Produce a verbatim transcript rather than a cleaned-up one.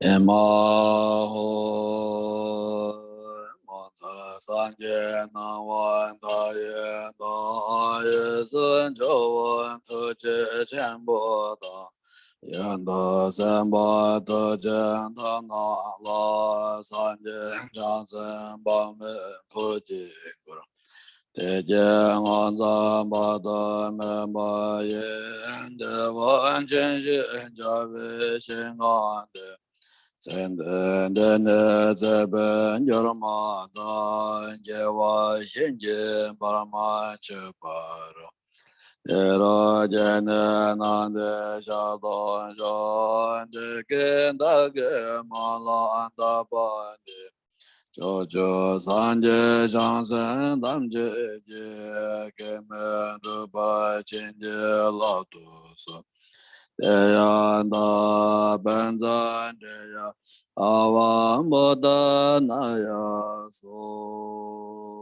ཨེ་མ་ཧོ། ངོ་མཚར་སངས་རྒྱས་སྣང་བ་མཐའ་ཡས་དང་། གཡས་སུ་འཇའ་འོད་ཐུགས་རྗེ་ཆེན་པོ་དང་། གཡོན་དུ་སེམས་དཔའ་ཐུགས་རྗེ་མཐའ་རྣམས་ལ། སངས་རྒྱས་བྱང་སེམས་དཔག་མེད་འཁོར་གྱིས་བསྐོར། དེ་སྐད་ངོ་མཚར་དཔག་ཏུ་མེད་པ་ཡི། བདེ་བ་ཅན་ཞེས་བྱ་བའི་ཞིང་ཁམས་དེར། ཚེ་འདི་འདི་ནས་ཚེ་འཕོས་འགྱུར་མ་ཐག། སྐྱེ་བ་གཞན་གྱིས་བར་མ་ཆོད་པ་རུ། དེ་རུ་སྐྱེས་ནས་སྣང་མཐའི་ཞལ་མཐོང་ཤོག། དེ་སྐད་བདག་གིས་སྨོན་ལམ་བཏབ་པ་འདི། ཕྱོགས་བཅུའི་སངས་རྒྱས་བྱང་སེམས་ཐམས་ཅད་ཀྱིས། གེགས་མེད་འགྲུབ་པར་བྱིན་གྱིས་བརླབ་ཏུ་གསོལ། ཏདྱ་ཐཱ། པཉྩ་དྲི་ཡ་ཨ་ཝ་བོ་དྷ་ན་ཡ་སྭཱ་ཧཱ།